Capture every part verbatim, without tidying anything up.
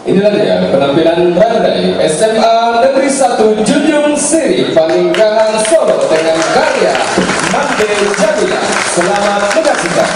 Inilah dia penampilan randai S M A Negeri Satu Junjung Siri, Paninggahan Solok, dengan karya Mande Jamila. Selamat menyaksikan.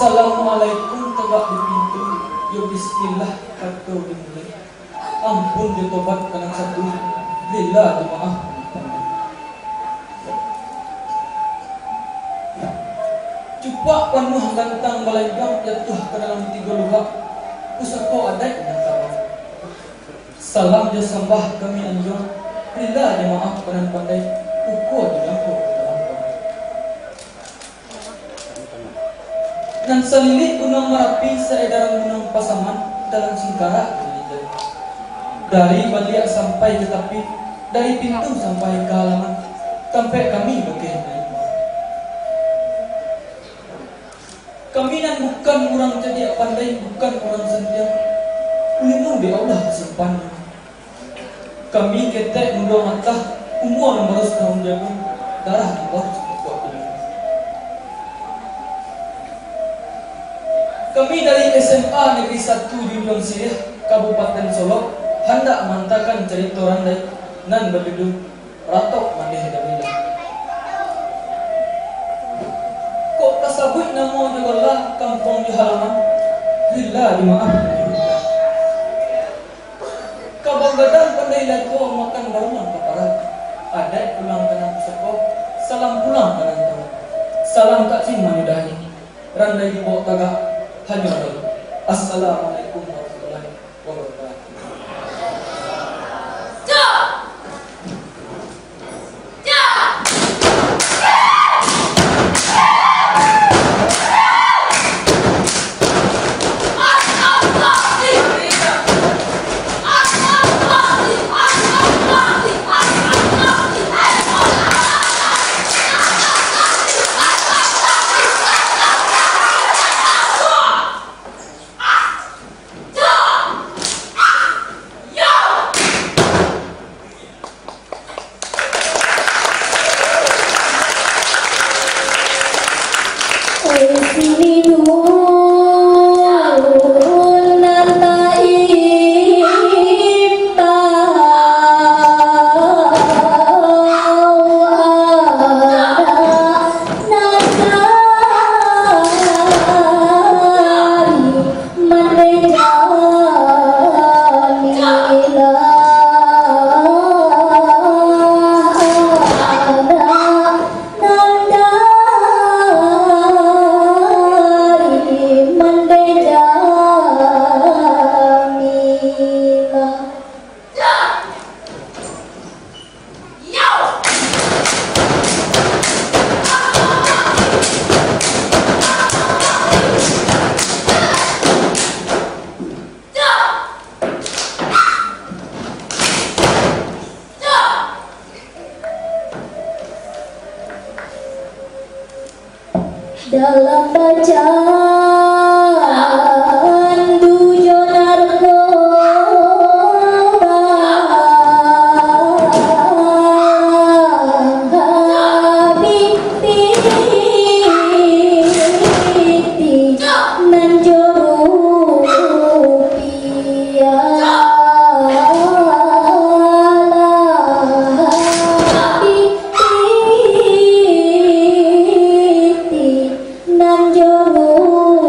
Assalamualaikum, tagak di pintu, yo bismillah, kato dimulai. Ampun jo tobat ka nan satu, rila jo maaf. Cupak panuah gantang balanjuang, jatuah ka dalam tigo lubak, pusako adaik nan tabang. Salam jo sambah kami anjuang, rila jo maaf ka nan pandai, uko jo jangko ka nan pandai. Nan salilik Gunuang Marapi, saedaran Gunuang Pasaman, dalam singkarah di lidah. Dari baliak sampai ka tapi, dari pintu sampai ka halaman, tampek kami bakeh naik. Kami nan bukan urang cadiak pandai, bukan urang santiang, ulemu dek Allah simpan. Kami ketek mudo matah, umua nan baru satahun jago, darah nan baru sakukuak pinang. Kami dari S M A Negeri Satu Junjuang Siriah, Kabupaten Solok, handak maantakan carito randai nan bajudul Ratok Mandeh Jamila. Kok tasabuik namo jo gala, kampuang jo halaman, rila jo maaf. Kabang gadang pandai lai ko, makan baruang ka parah. Adaik pulang ka nan pusako, salam pulang ka nan tawa. Salam takzim manyudahi. Randai dibao tagak, hanyo ado. Assalamualaikum warahmatullahi wabarakatuh. Dalam bacandu jo narkoba, habih pitih nan jo rupiah. Nan jo rupiah.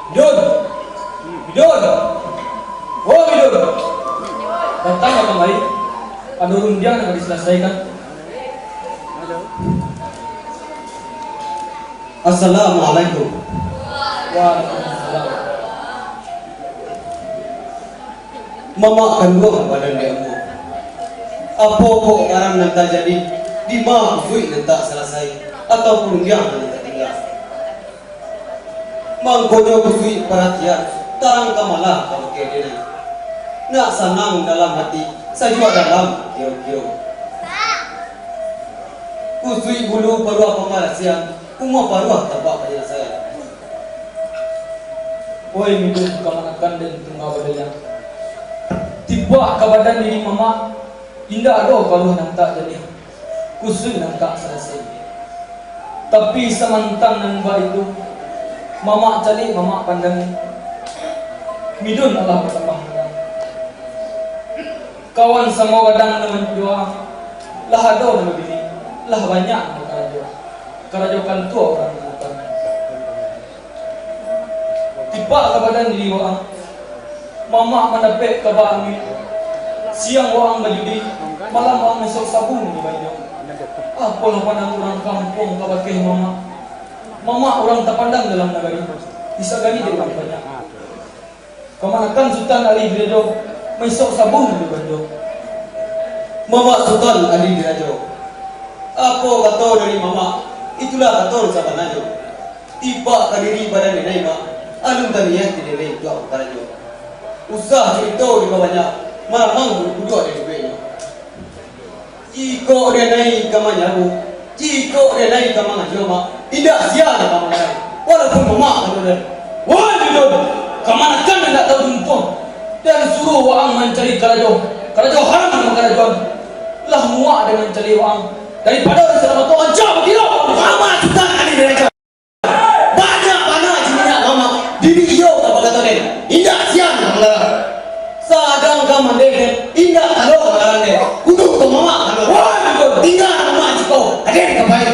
Midun! Midun! Oh, Midun! Datanglah kamari. Ado rundiang nan ka disalasaikan. Assalamualaikum. Waalaikumsalam. Mamak kanduang badan di ambo. Apo kok karang nan tajadi, dima kubuik nan tak salasai, atau rundiang nan tatingga? Mangkonyo kusuik paratian, tarang ka malah ka bakeh denai. Nak sanang dalam ati, sajuak dalam kiro-kiro. Kusuik bulu paruah pamarasian, umua paruah tampak panyalasaian. Oi, Midun kamanakan den tungga badayang. Tibak ka badan diri mamak, indak ado paruah nan tak jaleh, kusuik nan tak salasai. Tapi samantang nan baitu, mamak caliak mamak pandangi, Midun alah batambah gadang. Kawan samo gadang nan manjodoh, lah ado nan babini, lah banyak nan bakarajo. Karajo kantua urang nan lapang. Tipak ka badan diri waang, mamak mandapek kaba angin. Siang waang bajudi, malam waang maisok sabu di banyo. Apolah pandang urang kampuang ka bakeh mamak. Mamak urang tapandang dalam nagari, disagani dek urang banyak. Kamanakan Sutan Ari Dirajo, maisok sabu di banyo. Mamak Sutan Ari Dirajo, apo kato dari mamak, itulah kato sabananyo. Tipak ka diri badan denai, Mak, alun taniaik ti denai untuak bakarajo. Usah curito dipabanyak, maramang buduak-buduak den duduaknyo. Jikok denai ka manyabu, jikok denai ka mangajo, Mak, indak sia den ka mangarai. Walaupun mamak kato den, "Woi, Midun, kamanakan indak tahu tumpuang, den suruah waang mancari karajo, karajo haram nan bakarajoan. Lah muak den mancari waang, daripado den salamaik tu, ancak bakiro." Mamak Sutan Ari Dirajo. Banyak bana jiminyak mamak, diri iyo ka bakato den, indak sia nan manggalang. Sadang ka mandeh den, indak tando ka manggalang den. Kudu tu mamak, wah, tingga mamak jiko, aden ka pai.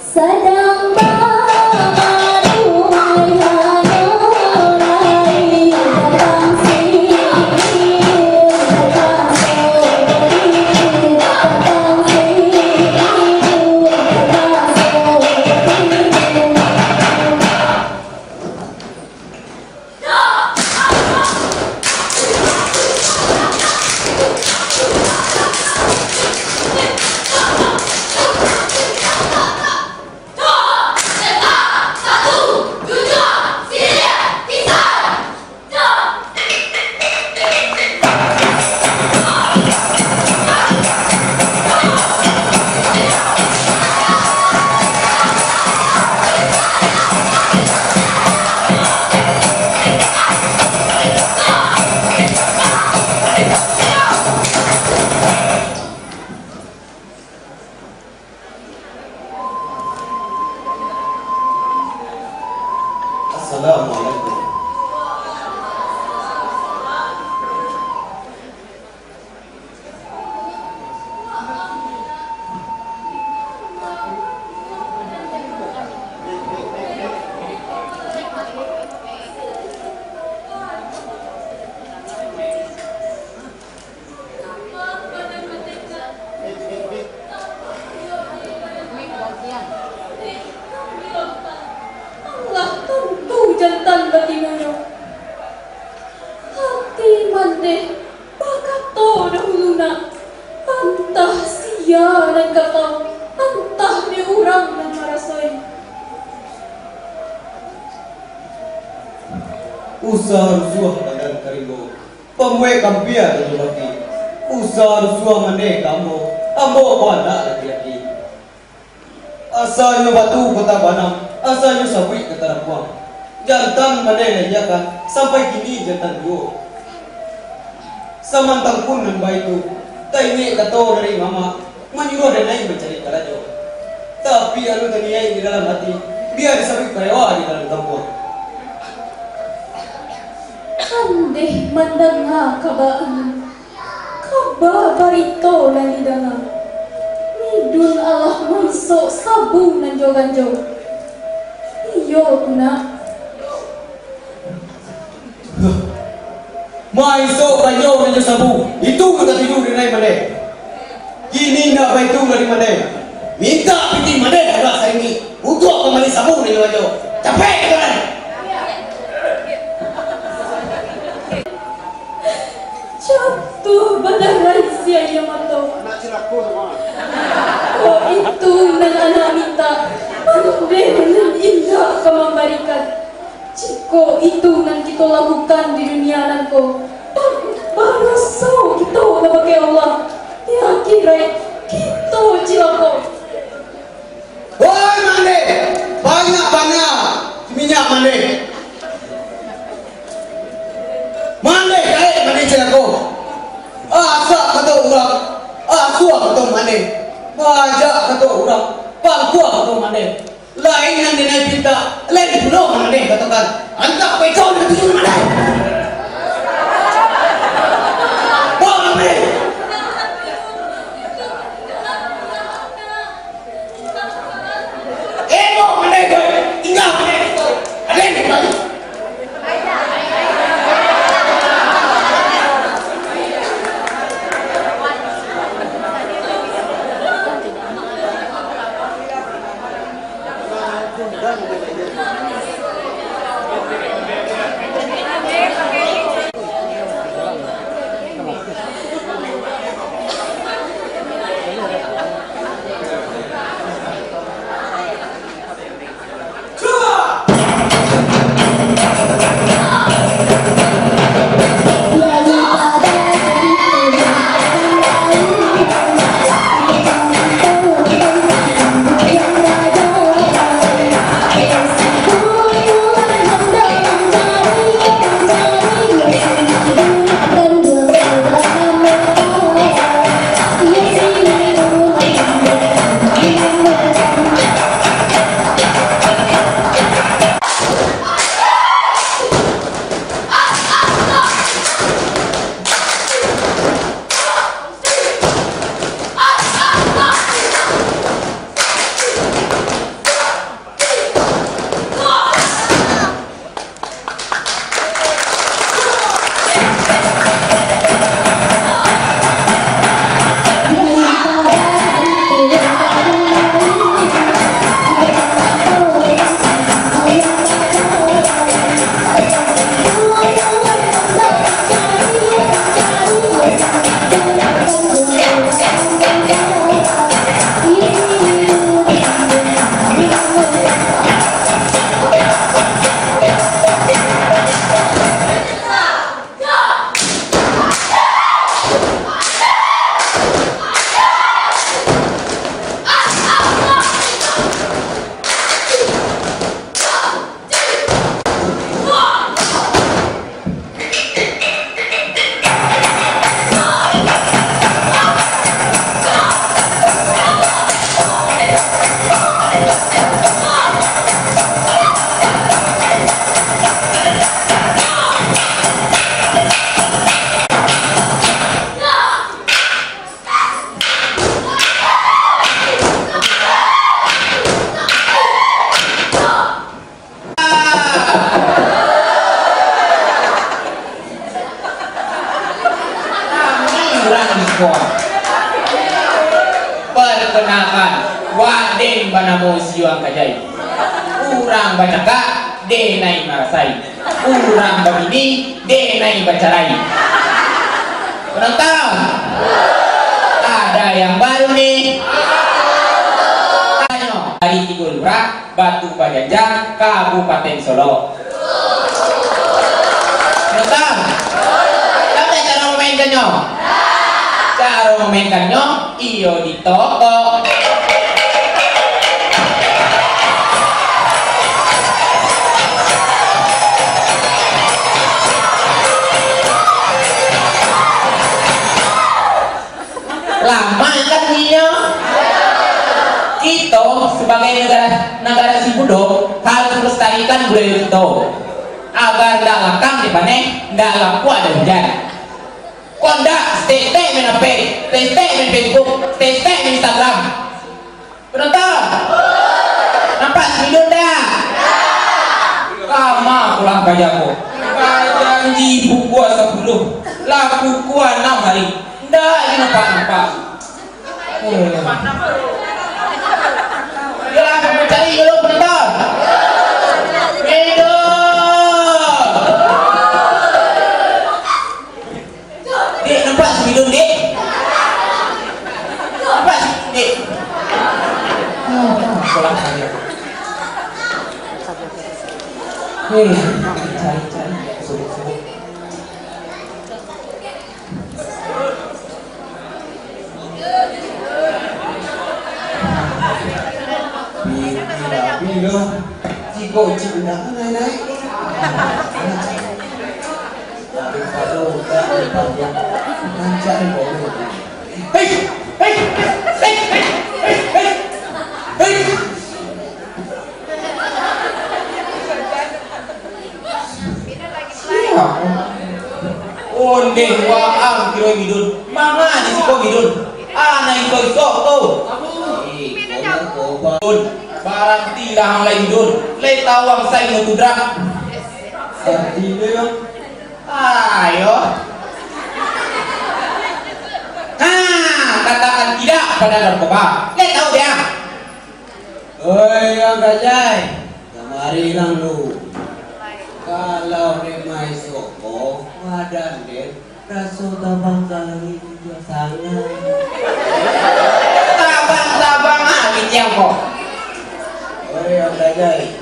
Sadang bamaruah, lai datang siriah, datang siriah, datang siriah. Assalamualaikum. Alah tantu jantan batinonyo. Ati mandeh bakato dahulu nak, antah sia nan ka tau, antah dek urang nan marasoi. Usah rusuah badan karimbo, pambuek kampia tanyo baki. Usah rusuah mandeh ka ambo, ambo ko anak laki-laki. Asanyo batu kota banam, asanyo sabuik kota rampuang. Jantan mandeh diajakan, sampai kini jantan juo. Samantang pun nan baitu, taingek kato dari mamak, manyuruah denai mancari karajo. Tapi alun taniaik di dalam hati, bia disabuik karewa di dalam kampuang. Andeh mandanga kaba anu, kaba barito nan didanga, Midun alah maisok sabu nan jo ganjo. Iyo tu nak. Maisok ganjo nan jo sabu, itu ka tatuju denai mandeh. Kini indak baitu lai mandeh. Mintak pitih mandeh agak saingik, untuak pambali sabu nan jo ganjo. Capek, katokan! Jatuah badarai si aia mato. Kok itu nan anak mintak, pandai nan indak ka mambarikan. Jikok itu nan kito lakukan di dunia nangko, baraso kito kabake Allah, di akhirat kito cilako. Woi mandeh, banyak bana minyak mandeh. Mandeh gaek mandeh cilako. Asak kato urang, asuah kato mandeh. Bajak kato urang, pangkuah kato mandeh. Lain nan dinaiak pintak, lain pulo mandeh katokan. Antak pekau nan tuju mandeh. Bawa mandeh. Elok mandai ko, tingga mandai ko. Ado nan tingga. Urang di sikola. Perkenalkan, wak den banamo Siuang Kajai. Urang bacakak, denai marasai. Urang babini, denai bacarai. Penonton, ada yang baru nih. Tanyo dari Tigo Lurah, Batu Pajanjang, Kabupaten Solok. Penonton, tahu tak caro mamain-, Caro mamaikannyo, iyo di toko. Nagara, nagara Sibudo harus melestarikan budaya kito, agar ndak lakang dek paneh, ndak lapuak dek ujan. Kok ndak, setek-setek main H P, setek-setek main Facebook, setek-setek main Instagram. Penonton, nampak si Midun ndak? Kama pulang kaja ko. Bajanji pukua sapuluah, lah pukua anam hari, ndak lagi nampak-nampak. Yo, kamu cari dulu, penonton. Hidup. Dek, nampak si Midun, Dek? Nampak si Midun, Dek? Ah, pulang sajo. Hei, cari-cari. Suruh-suruh. Bila-bila, siko cik indak naik-naik. Daripado utak dipanjang, rancak dibawa. Hei! Hei! Hei! Sia? Ondeh waang kiro Midun. Manga di siko Midun? Anak iso-iso tu. Midun, barantilah ang lai Midun. Lai tau ang sai mutudrak. Artinyo, yo? Ayo. Ha, katakan tidak pada narkoba. Lai tau dia. Oi, Ang Gajai, kamari lang lu. Kalau dek maisok ko, badan den raso tabang ka langik tujuah sangai. Tabang-tabang ah, kiciang ko. Oi, Ang Gajai,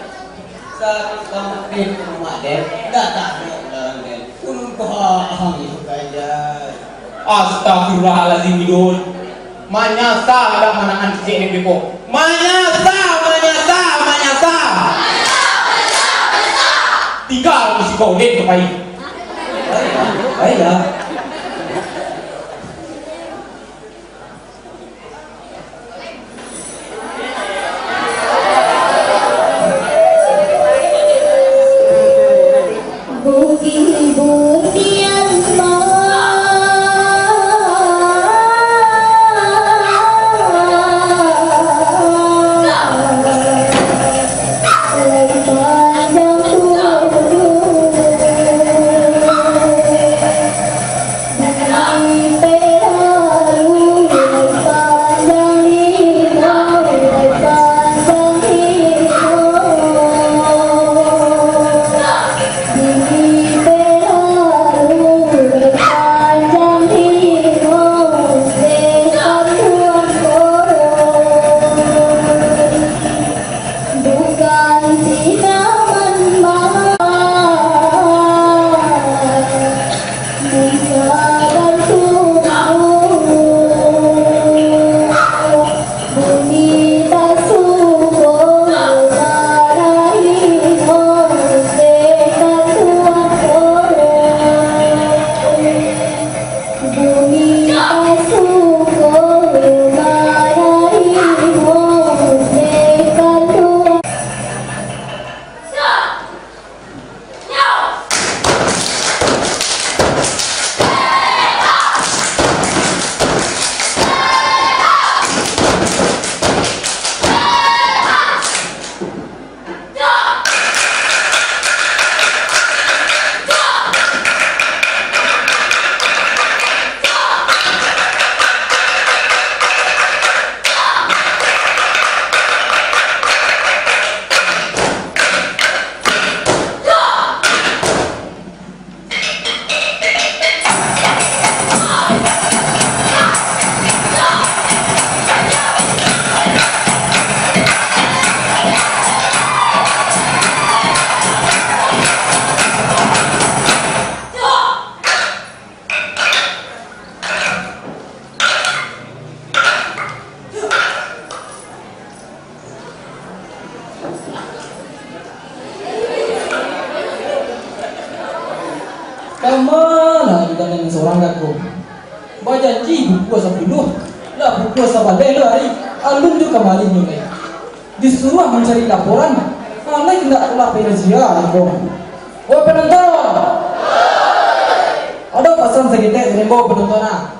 satu kamar den, rumah den, ndak taruih dalam den. Sumpah, Ang Gajai. Astagfirullahalazim, Midun. Manyasa dah manahan kicek dek beko. Manyasa, manyasa, manyasa. Tingga aku si kau, den, tu pai. Baiklah. Bukan sinaman mahal, bisa basubuh. Bumi tasukuh, tanah limau, deka tuan. Bumi tasukuh, tanah limau, deka tuan. Kama lah di dalam sorang gago. Bajanji pukua sapuluah, lah pukua sabaleh lo ari, alun jo kamari nyo lai. Disuruah mancari laporan, malah indak pulo pai razia ko. Woi penonton! Ado pasan saketek dari ambo penonton ah.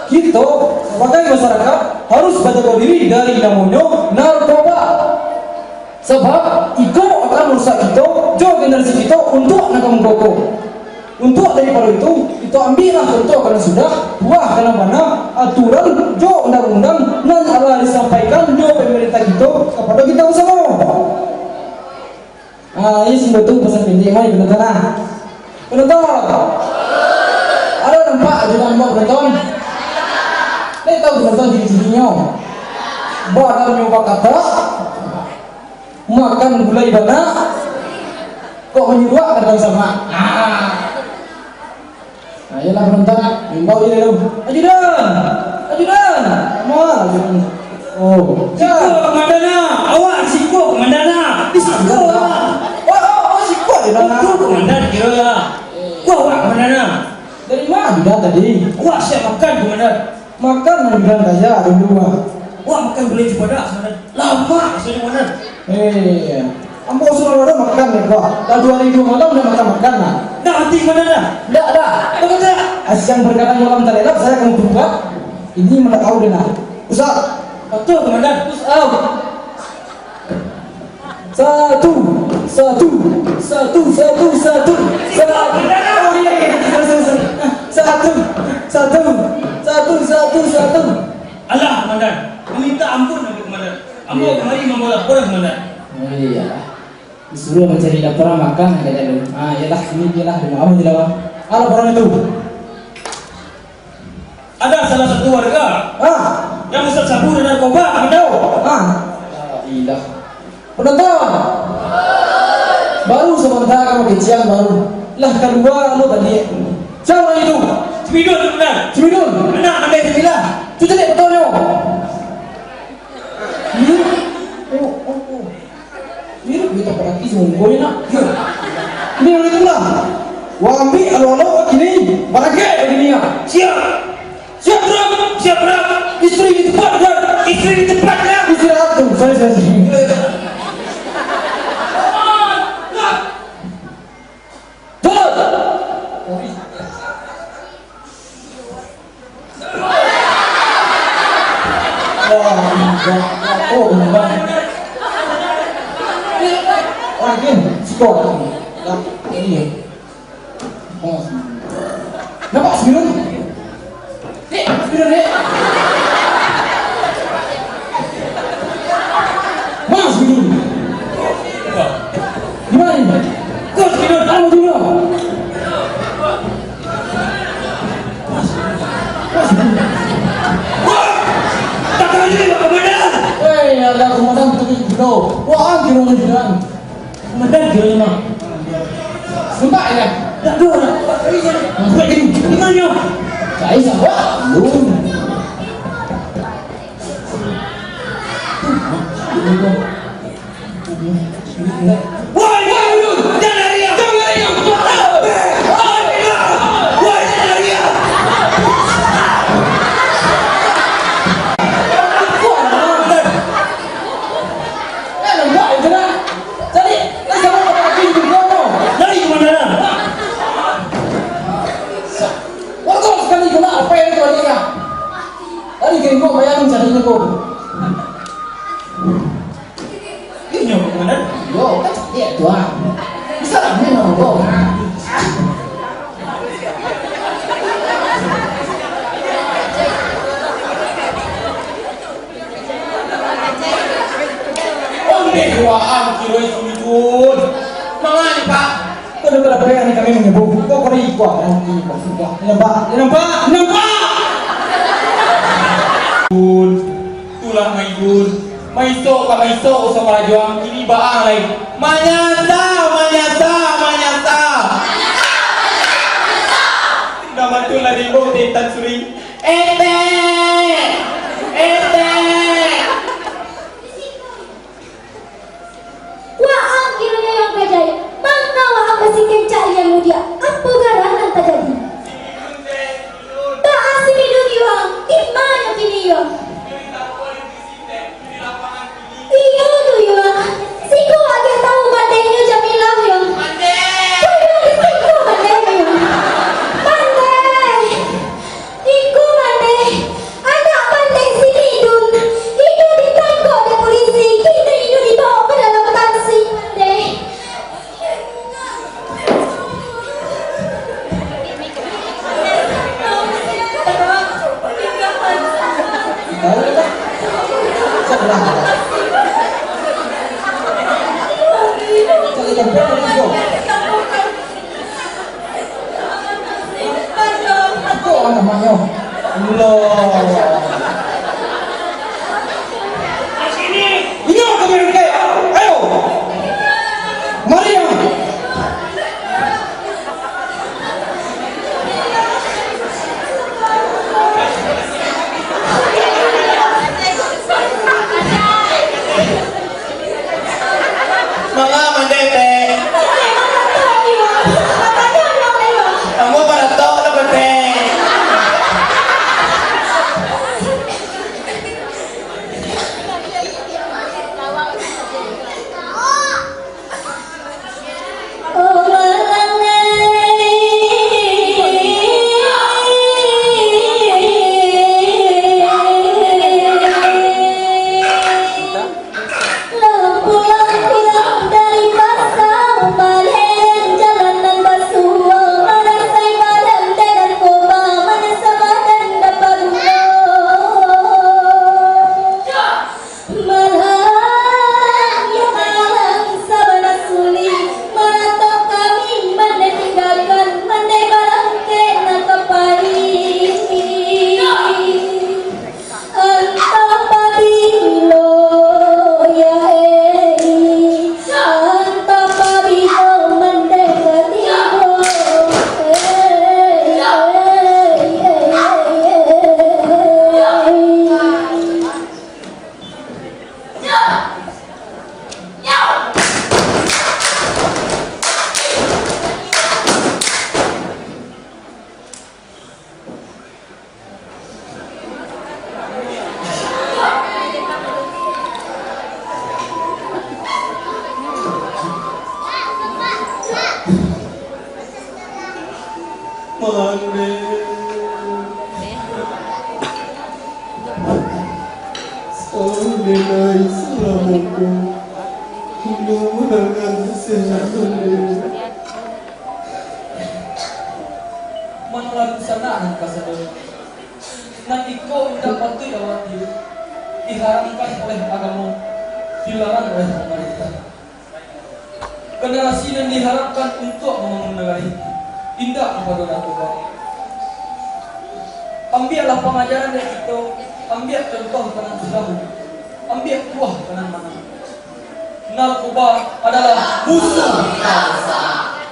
Kito sabagai masyarakat harus bajago diri dari namonyo narkoba. Sabab iko akan marusak kito jo generasi kito untuak nan ka muko ko. Untuak daripado itu, kito ambiaklah contoh ka nan sudah, buah ka nan bana, aturan jo undang-undang nan alah disampaikan jo pemerintah kito kapado kito basamo. Ah, iyo singgo tu pasan pendek, mari penonton ah. Penonton. Ado nampak ajudan ambo penonton? Lai tahu penonton ciri-cirinyo? Badannyo bakatak, makan gulai bana, kok manyuruak kadang sama. Ah. Nah, iyolah penonton, imbau je dulu. Ajudan! Ajudan! Ma ajudan? Oh, siko, Komandan ah! Awak siko, Komandan ah! Di siko ah! Oh, oh, oh, siko ajudan ah! Betul, Komandan, kiro lah. Wah, awak, Komandan ah! Dari ma ajudan tadi? Awak siap makan, Komandan. Makan ajudan kaya dulu ah. Wah, makan gulai cubadak, Komandan. Lamak rasonyo, Komandan. Eh, ambo sudah lah makan ni, Pak. Lah duo hari duo malam dah makan-makan lah. Dah mati, Komandan, dah? Ndak, dah. Betul tak? Asian berkadang malam tak elok, saya akan berubah. Ini mana tahu dia nak. Push up. Betul, Komandan. Push up. Satu, satu, satu, satu, satu. Satu. Oh, iya, iya, iya. Sorry, sorry, sorry. Satu, satu, satu, satu, satu. Alah, Komandan. Maminta ampun, Komandan. Ambo kamari mambawa laporan, Komandan. Oh, iya. Disuruah mancari laporan makan, kata dia. Ah, iyalah, ini iyalah, rumah abang je lah, Bang. Ah, laporan itu. Ada salah satu warga, ah, yang masak sabu dan narkoba, Komandan. Ah. La ilah. Penonton. Baru sabanta ka makecek baru. Lah kalua lo baliak. Sia urang itu? Cimidun, Komandan. Cimidun. Anak ambil jendela. Tu caliak betonyo. Mirip. Oh, oh, oh. Mirip kita perhati sungguh nak. Ini udah pulang. Wah, ambil alo-alo kini. Barangkek kini ya. Siap. Siap, Bro. Siap, Bro. Istri di tempat, Bro. Istri di tempat, ya. Istirahat tu. Sorry, sorry, sorry. Betul. Wah, enggak. Oh, enggak. Orang gini, sport. Enggak. Ini. Oh. Nampak sebelum? Dek, sebelum, Dek. Mas, sebelum. Gimana ini? Kau sebelum, kamu dulu. Wah! Tak tahu diri, Pak Komandan! Hei, ada komandan tu di Indo. Wah, gimana, Komandan? Komandan, gimana, Mak? Sempat, ya? Tak ada, Pak. Pak Rizal. Buat ini. Di mana? Saya siapa? Lu. Woi, woi, woi, jangan lari, jangan lari. Woi, jangan lari. Eh, nampak itu lah. Jadi, eh, sama pakai pintu kono. Lari ke mana? Waktu sekali kena apa yang kau lihat? Tadi gengkok bayang cari gengkok. Inyo, Komandan? Yo, kan caliak tu ah. Bisa lah main sama kau. Ondeh waang kiro itu, Midun. Mangani, Pak? Kau dah berapa hari kami menyebut? Kau kena ikut nanti, Pak. Sudah. Nampak? Nampak? Nampak? Dun, itulah Maidun. Maisok ka maisok usah balajuang, kini baang lai. Manyasa, manyasa, manyasa. Dah mantul lah diimbau tintan suring. Etek! Etek! Waang kironyo yang kajai, manga waang basikencak lian mudiak, apo garang nan tajadi? Baa si Midun iyo ang, di ma nyo kini iyo? Allah. Inyo kami rungkek. Ayo. Mari, yang. Manga mandai, Tek? Ambo maratok lah, Tek. Lah pulang-pulang dari pasar, maleleng jalan nan basuo, marasai badan dengan koba, manasa badan dapa guno. Malang, yo malang, sabana sulik, maratok kami mandai tinggakan, mandai barangkek nan ka pai. Antah pabilo, ya, eh, antah pabilo mandai ka tibo, eh, eh, eh, eh, eh. Mande. Alhamdulillah, salamo ko. Inyo manangan nasihat Mande. Manolah dunsanak nan kasadonyo. Nan iko indak patuik awak tiyo, diharamkan oleh agamo, dilarang oleh pamarintah. Generasi nan diharamkan untuak mambangun nagari, indak kapado narkoba. Ambiaklah pangajaran dari kito, ambiak contoh ka nan sudah, ambiak buah ka nan manang. Narkoba adalah musuah kita basama.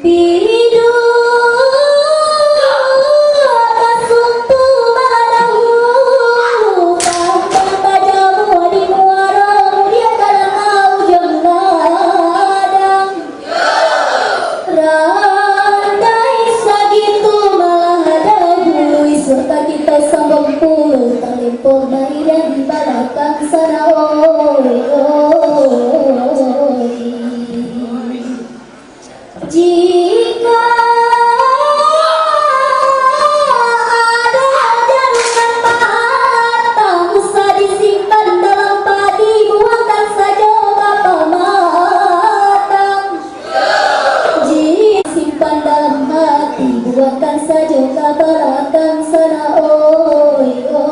Biduak basumpu balau, pantang tajamuah di muaro, mudiak ka dalam ujuang ladang. Randai sagitu malah dahulu, isuak ka kito sambung pulo, talempong mairiang di balakang sana, oi, oi. Jika ado jarum nan patah, usah disimpan dalam padi, buangkan sajo ka pamatang. Disimpan dalam hati, buangkan sajo ka balakang sana, oi, oi.